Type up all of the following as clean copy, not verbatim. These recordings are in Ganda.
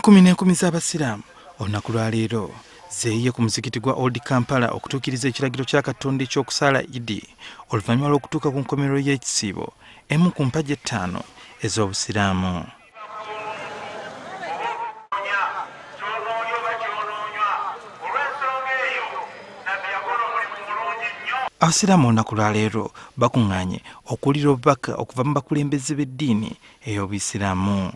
Kumi n'enkumi z'abasiraamu olunaku lwa leero zeeyiye ku muzikiti gwa Old Kampala okutuukiriza ekiragiro kya Katonda eky'okusaala Idi oluvannyuma lw'okutuuka ku nkomerero y'ekisiibo emu ku mpagi 5 ez'obusiraamu. Abasiraamu olunaku lwa leero bakuŋŋaanye okuwulira obubaka okuva mu bakulembeze b'eddiini ey'obuyisiraamu.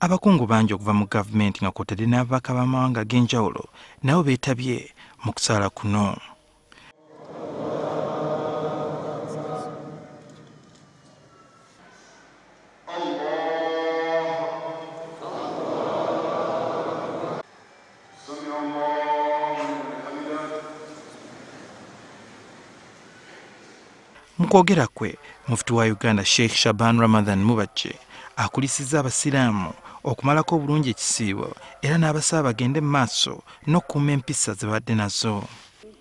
Abakungu bangi okuva mu gavumenti nga kw'otadde n'ababaka b'amawanga ag'enjawulo nabo beetabye mu kusaala kuno. Mu kwogera kwe, Mufti wa Uganda Sheikh Shaban Ramadhan Mubajje akulisizza abasiraamu okumalako obulungi ekisiibo era n'abasaba bagende mu maaso n'okukuuma empisa ze babadde nazo.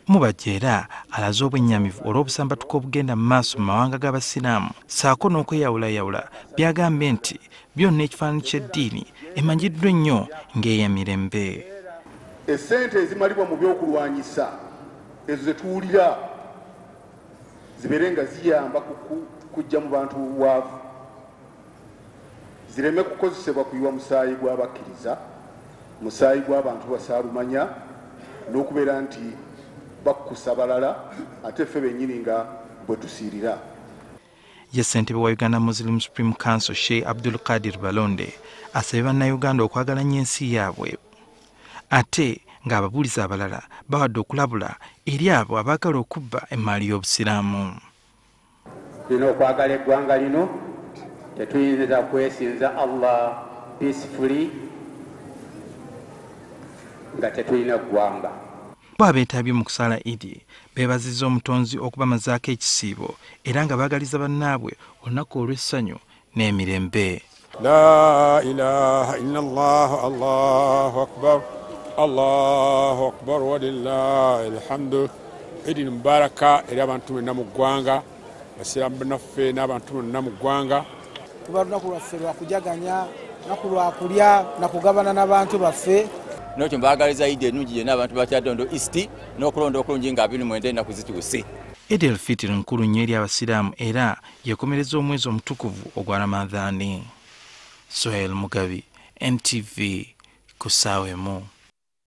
Mubajje era alaze obwennyamivu olw'obusambatuko obugenda mu maaso mu mawanga g'abasiraamu ssaako n'okweyawulayawula by'agambye nti byonna ekifaananyi ky'eddiini emanyiddwa ennyo ng'ey'emirembe. Essente ezimalibwa mu by'okulwanyisa ezo ze tuwulira zibeere nga ziyamba kujja mu bantu bwavu, zireme kukozesebwa kuyiwa musaayi gw'abakkiriza, musaayi gw'abantu basaalumanya, n'okubeera nti bakkusa balala ate ffe bennyini nga bwe tusiirira. Ye ssentebe wa Uganda Muslim Supreme Council Sheikh Abdul Qadir Balonde asabye bannayuganda okwagala nnyo ensi yaabwe ate ng'ababuulizi abalala bawadde okulabula eri abo abaagala okubba emmaali y'obusiraamu. Tulina okwagala eggwanga lino, tetuyinza kwesinza Allah peacefully nga tetulina ggwanga. Bo abeetabye mu kusaala Idi beebazizza omutonzi okubamazaako ekisiibo era nga baagaliza bannaabwe olunaku olw'essanyu n'emirembe. La ilaha illallah, Allahu akbar, Allahu akbar walillahi alhamdu. Idi mubaraka eri abantu bonna mu ggwanga, basiraamu bannaffe n'abantu bonna mu ggwanga. Kuba lunaku lwaffe lwa kujaganya, lunaku lwa kulya na kugabana n'abantu baffe. N'ekyo mbaagaliza Idi ennungi yenna abantu ba Kyadondo East n'okulonda okulungi nga 29 ennaku zituuse. Eid el-Fitr nkulu nnyo eri abasiraamu era yekomereza omwezi omutukuvu ogwa Ramadhaani. Sohail Mugabi, NTV, ku ssaawa emu.